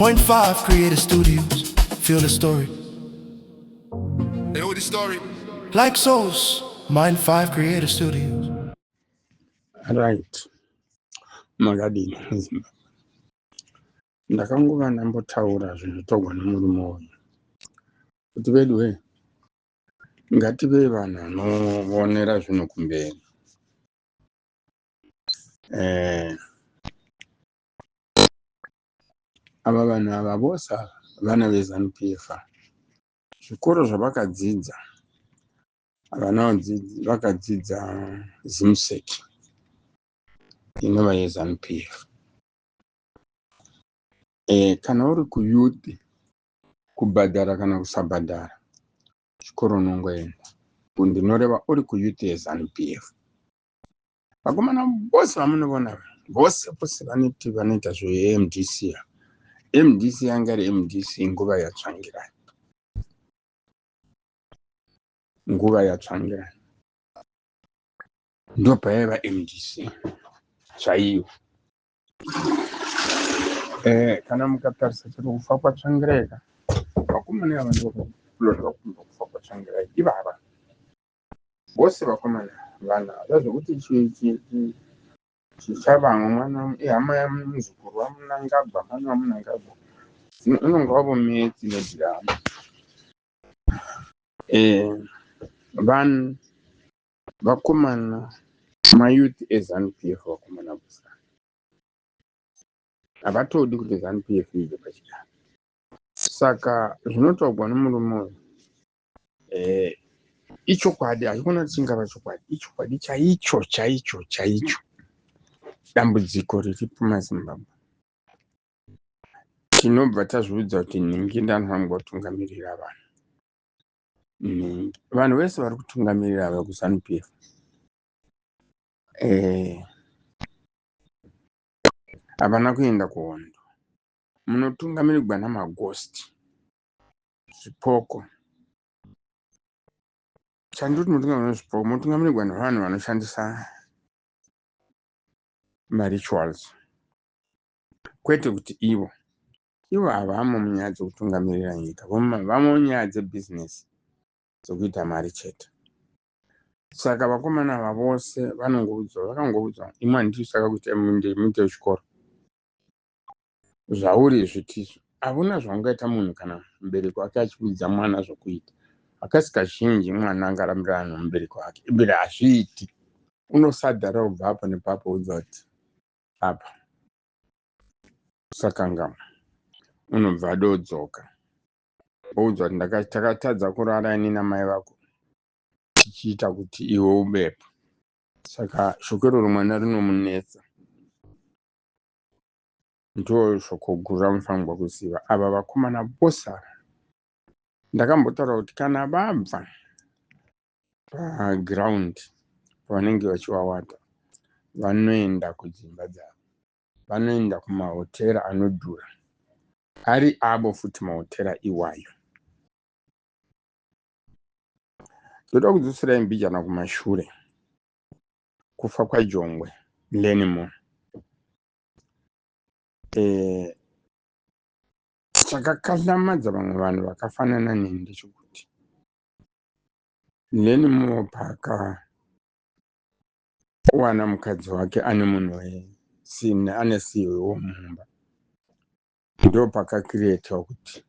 Point five Creator Studios. Feel the story. They know the story. Like souls, Mind 5 Creator Studios. Right, makadini muZimbabwe? Ndakangova ndambotaura zvinotogwa nemurume uyu kuti veduwe ngative vanhu vanoonera zvinhu kumberi. Eh, ava vanhu ava vose ava vana veZanu PF. Zvikoro zvavakadzidza havana vakadzidza Zimsec inova yeZanu PF. E, kana uri kuyouth kubhadhara kana kusabhadhara chikoro unongoenda. Ndinoreva uri kuyouth yeZanu PF. Vakomana vose vamunovona vose vose vanoti vanoita zveMDC. MDC yanga iri MDC nguva yaTsvangirai. Nguva yaTsvangirai ndopaiva MDC chaiyo. Eh, kana mukatarisa chero kufa kwaTsvangirai ka, vakomana ava ndovakulonda kufa kwaTsvangirai ivava vose vakomana vana zvazvokuti chichavamwe mwana ihama yamuzukuru waMnangagwa mwana waMnangagwa unonga wavo metsi nedhirama. Eh, vanhu vakomana mayouth eZanu PF vakomana vose havatodi kuti Zanu PF ibve pachigaro. Saka zvinotaurwa nemurume uyu eh, ichokwadi, haikona kuti chingava chokwadi, ichokwadi chaicho chaicho chaicho. Dambudziko riripo maZimbabwe, tinobva tazviudza kuti nhingi ndanofanirwa kutungamirira vanhu. Nhingi vanhu vese vari kutungamirira ava kuZanu PF eh, havana kuenda kuhondo. Munotungamirirwa namagosti, zvipoko. Chandoti munotungamirwa nezvipoko, munotungamirirwa nevanhu vanoshandisa marituals, kwete kuti ivo ivo havamo munyaya dzekutungamirira nyika, vamo munyaya dzebhizinesi dzekuita mari chete. Saka vakomana ava vose vanongoudzwa, vakangoudzwa imwe handiti saka kuti muite chikoro zvauri izvi tisu havuna zvaungaita munhu kana mubereki wake achiudza mwana zvokuita. Hakasi kazhinji mwana angarambirana nomubereki wake, ibere hazviiti. Unosadhara ubva apo nepapo udza kuti apa usakangamwa, unobva adodzoka oudzwa kuti takatadza kurara ini namai vako tichiita kuti iwe ubepo. Saka shoko iroro mwana rinomunetsa. Ndo shoko guru ramunofanirwa kuziva. Ava vakomana vose ava ndakambotaura kuti kana vabva paground pavanenge vachiwawata vanoenda kudzimba dzavo, vanoenda kumahotera anodhura ari avo futi mahotera iwayo. Ndoda kudzoserai mbijana kumashure kufa kwaJongwe Learnmore. Eh, chakakahlamadza vamwe vanhu vakafanana neni ndechekuti Learnmore paakawana mukadzi wake ane munhu wesine ane siwewo mumba, ndo pakakirietwa kuti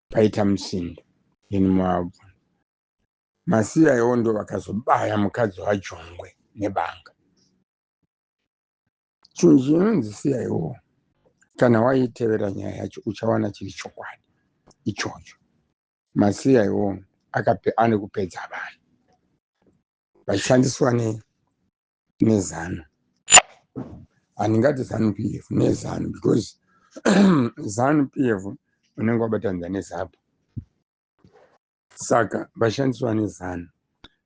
paita musindo. Learnmore abva masiya iwo ndo vakazobaya mukadzi waJongwe nebanga. Chinhu chinonzi siya iwo, kana waitevera nyaya yacho uchawana chiri chokwadi ichocho. Masiya iwo ane kupedza vanhu vachishandiswa neZanu. Handingati ZANU PF, neZanu, because ZANU PF unenge wabatanidza neZAPU, saka vachishandiswa neZanu.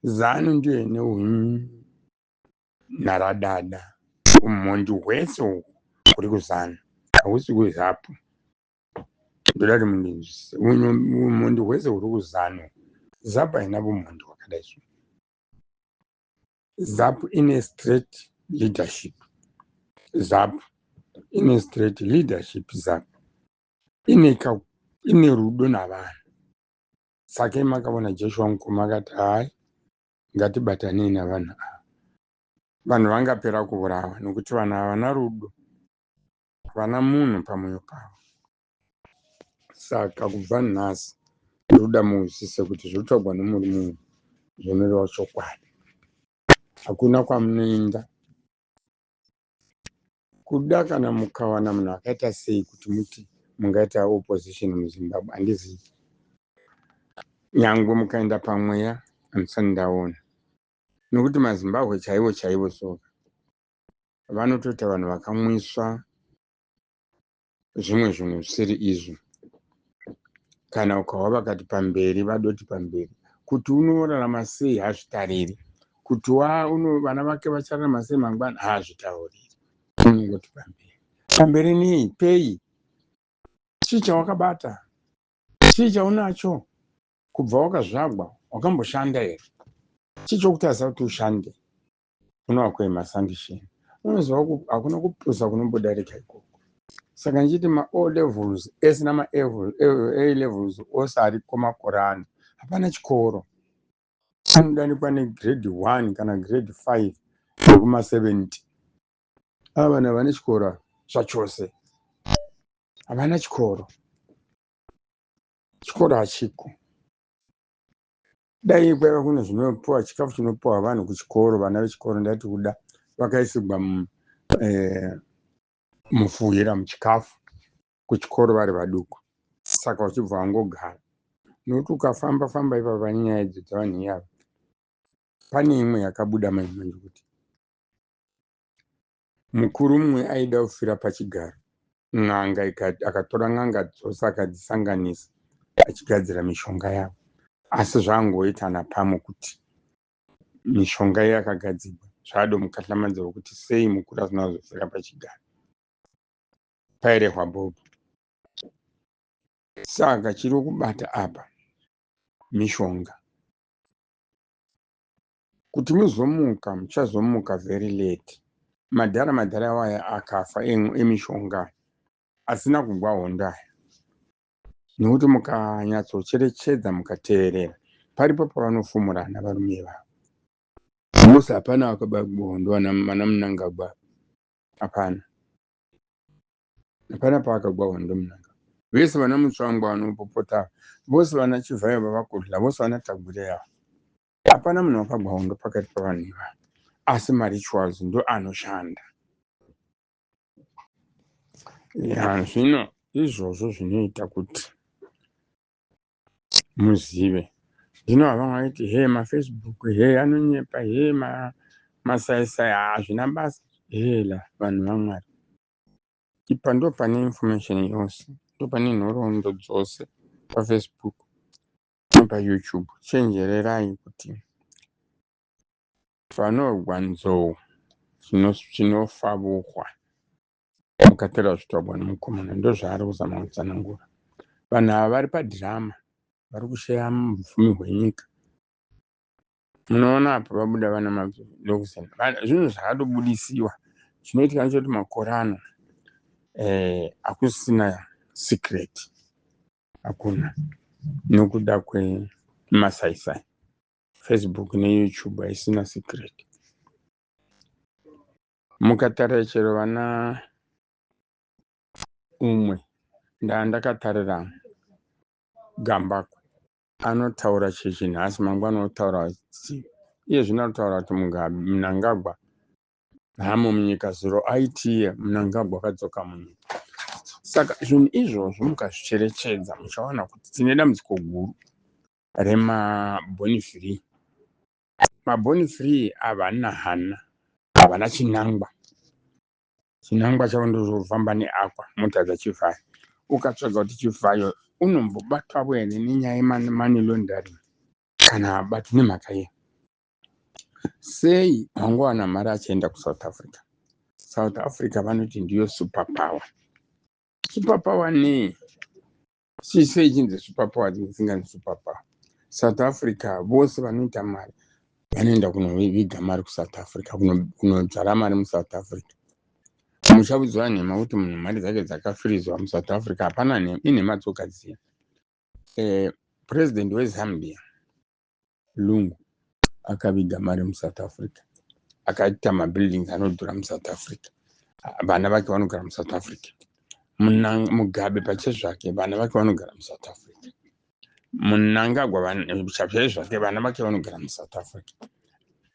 ZANU ndiyo ine unharadada, umhondi hwese uhu huri kuZANU, hausi kuZAPU. Ndoda kuti mundinzwisise, umhondi hwese huri kuZANU. ZAPU haina umhondi hwakadai so. ZAPU ine straight leadership. ZAPU ine straight leadership. ZAPU Ine rudo navanhu. Saka makaona Joshua Nkomo akati, "Hai, ngatibatanei navanhu ava." Vanhu vangapera kuurawa nokuti vanhu havana rudo, havana munhu pamwoyo pavo. Saka kubva nhasi ndoda muhwisise kuti zviri kutaurwa nomurume uyu zvinoreva chokwadi. Hakuna kwamunoenda kuda kana mukawana munhu akaita sei kuti muti mungaita opposition muZimbabwe, handizivi. Nyangwe mukaenda pamweya, handisati ndaona, nokuti maZimbabwe chaivo chaivo soka vanotoita vanhu vakamwiswa zvimwe zvinhu zvisiri izvo. Kana ukahwa vakati pamberi, vadoti pamberi. Kuti unorarama sei hazvitariri, kuti vana vake vachararama sei mangwana haazvitauriri. Unongoti pamberi. Pamberi nei? Pei? Chii chawakabata? Chii chaunacho? Kubva wakazvagwa wakamboshanda here? Chii chokutarisa kuti ushande? Unoakwe masanction. Unoziva hakuna kupusa kunombodarika ikoko. Saka ndichiti ma-O levels ese nama-A levels ose ariko makore ano, hapana chikoro. Anodanikwa negrade 1 kana grade 5 nekuma70. Ava vanhu havana chikoro zvachose, havana chikoro. Chikoro hachiko. Dai kwaiva kune zvinopiwa, chikafu chinopiwa vanhu kuchikoro, vana vechikoro, ndati kuda vakaisirwa mufuhira muchikafu kuchikoro vari vaduku, saka vachibva vangogara. Nokuti ukafamba famba ipapa pane nyaya idzo dzavanhu iyava, pane imwe yakabuda manje manje kuti mukuru mumwe aida kufira pachigaro, n'anga akatora n'anga dzose akadzisanganisa achigadzira mishonga yavo, asi zvangoitana pamwe kuti mishonga iyi yakagadzirwa zvadomukahlamadzwa kuti sei mukuru asina kuzofira pachigaro pairehwa bhobho. Saka chiri kubata apa mishonga. Kuti muzomuka, muchazomuka very late. Madhara madhara waya akafa emishonga asina kugwa hondo aya, nekuti mukanyatsocherechedza, mukateerera, paripo pavanofumurana varume ivavo vose. Hapana vakabagwa hondo vana Munangagwa, hapana, hapana paakagwa hondo Munangagwa. Vese vana Mutsvangwa vanopopota, vose vana Chivhayo vavakudla, vose vana Tagwirei ava, hapana munhu wakagwa hondo pakati pavanhu ivava, asi marituals ndo anoshanda. Ya, zvino izvozvo zvinoita kuti muzive. Zvino vamwe vaiti, "He, maFacebook, he, anonyepa, he, masaisai." Hazvina basa hela, vanhu vaMwari. Ipa ndo pane information yose, ndo pane nhoroondo dzose paFacebook nepaYouTube. Chenjererai kuti panorwa nzou chinofa buhwa. Mukatera zvitaurwa nemukomana, ndozvaari kuzama kutsanangura. Vanhu ava vari padhirama, vari kusheya mupfumi hwenyika. Munoona apa vabuda vana madokuzeni, zvinhu zvakatobudisiwa. Chinoitika ndechekuti makore ano hakusina secret, hakuna, nokuda kwemasaisai. Facebook neYouTube haisina secret. Mukatarira chero vana umwe ndandakatarira Gambakwe, anotaura chechi nhasi, mangwana otaura iye zvino anotaura kuti Mnangagwa hamo munyika. Zuro aitiye Mnangagwa akadzoka munyika. Saka zvinhu izvozvo mukazvicherechedza, muchaona kuti tine dambudziko guru remaborn free. Maborn free havana hana, havana chinangwa. Chinangwa chavo ndozvofamba neakwa mota dzaChivhayo. Ukatsvaga kuti Chivhayo unombobatwawo here nenyaya yemoney laundering, kana abatwi, nemhaka yei? Sei wangowana mari achienda kuSouth Africa? South Africa vanoti ndiyo super power. Super power nei? Sei chinzi super power? Dzisinganzi super power South Africa, vose vanoita mari vanoenda kunoviga mari kuSouth Africa, kunodzvara mari muSouth Africa. Muchaudzwa nhema kuti munhu mari dzake dzakafirizwa muSouth Africa. Hapana nhema, inhema dzoga dziya. President weZambia Lungu akaviga mari muSouth Africa, akaita mabuildings anodhura muSouth Africa. Vana vake vanogara muSouth Africa. Mugabe pachezvake, vana vake vanogara muSouth Africa. Mnangagwa chazvake, vana vake vanogara muSouth Africa.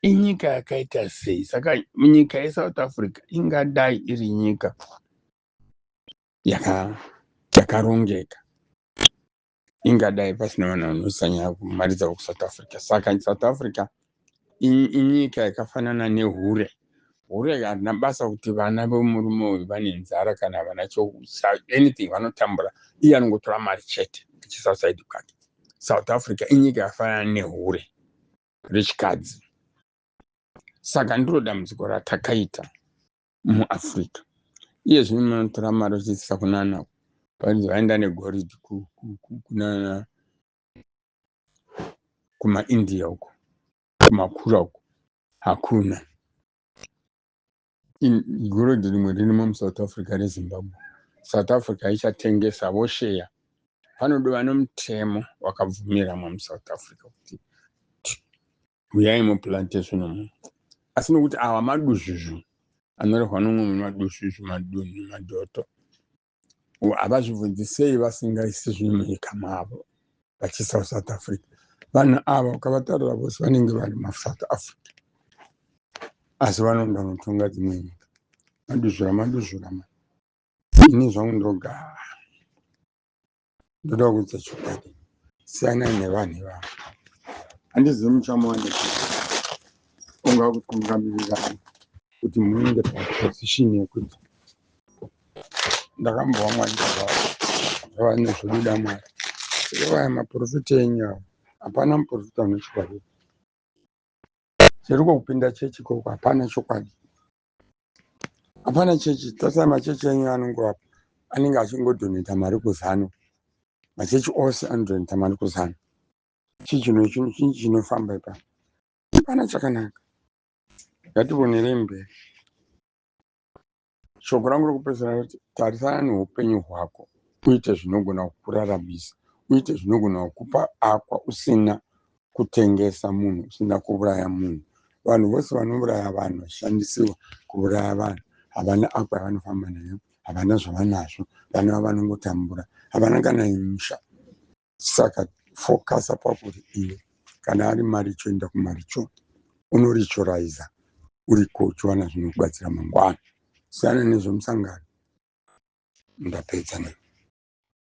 Inyika yakaita sei? Saka nyika yeSouth Africa ingadai iri nyika yakarongeka, ingadai pasina vanhu vanosanya mari dzavo kuSouth Africa. Saka South Africa inyika yakafanana nehure. Hure harina basa kuti vana vemurume uyu vane nzara kana havana anything, vanotambura, iye anongotora mari chete achiisa kwake. South Africa inyika yakafanana nehure rechikadzi. Saka ndiro dambudziko ratakaita muAfrica. Iye zvino munotora mari uchiisa kunana vanzi vaenda negoridhe kunana kumaIndia uko, kumakura uko, hakuna goridhe. Rimwe ririmo muSouth Africa reZimbabwe. South Africa ichatengesa, vosheya. Panodiwa nomutemo wakabvumiramwa muSouth Africa kuti uyai muplantation umu, asi nokuti awa maduzvuzvu anorehwa nomumwe munhu, maduzvuzvu, madunhu, madhoto, havazvibvunzi sei vasingaisi zvinhu munyika mavo vachiisa kuSouth Africa. Vanhu ava ukavataurira vose vanenge vari maSouth Africa, asi vanoenda kunotonga dzimwe nyika. Maduzvura, maduzvura ma. Ini zvangu ndogara, ndoda kuudza chokwadi, siyanai nevanhu ivavo. Handizivi muchamuwanepi ungakutungamirirai kuti muende paposition yekuti ndakambova Mwari zvava nezvobuda Mwari. Vaya maprofita enyu ava, hapana muprofita une chokwadi. Chiri kupinda chechi ikoko, hapana chokwadi, hapana chechi. Tarisai machechi enyu anongova anenge achingodhoneta mari kuZANU. Machechi ose anodhoneta mari kuZANU. Chii chinofamba ipapo? Hapana chakanaka. Ngationerei mberi. Shoko rangu rokupedzisira roti tarisana neupenyu hwako, uite zvinogona kukuraramisa, uite zvinogona kukupa akwa usina kutengesa munhu, usina kuuraya munhu. Vanhu vose vanouraya vanhu, vachishandisiwa kuuraya vanhu, havana akwa yavanofamba nayo, havana zvavanazvo. Vana vavo vanongotambura, havana kana musha. Saka fokasa pakuti iwe kana ari maricho, enda kumaricho, unorichoraiza uriko, uchiwana zvinokubatsira mangwana. Siyana nezvemusangano. Ndapedza ne.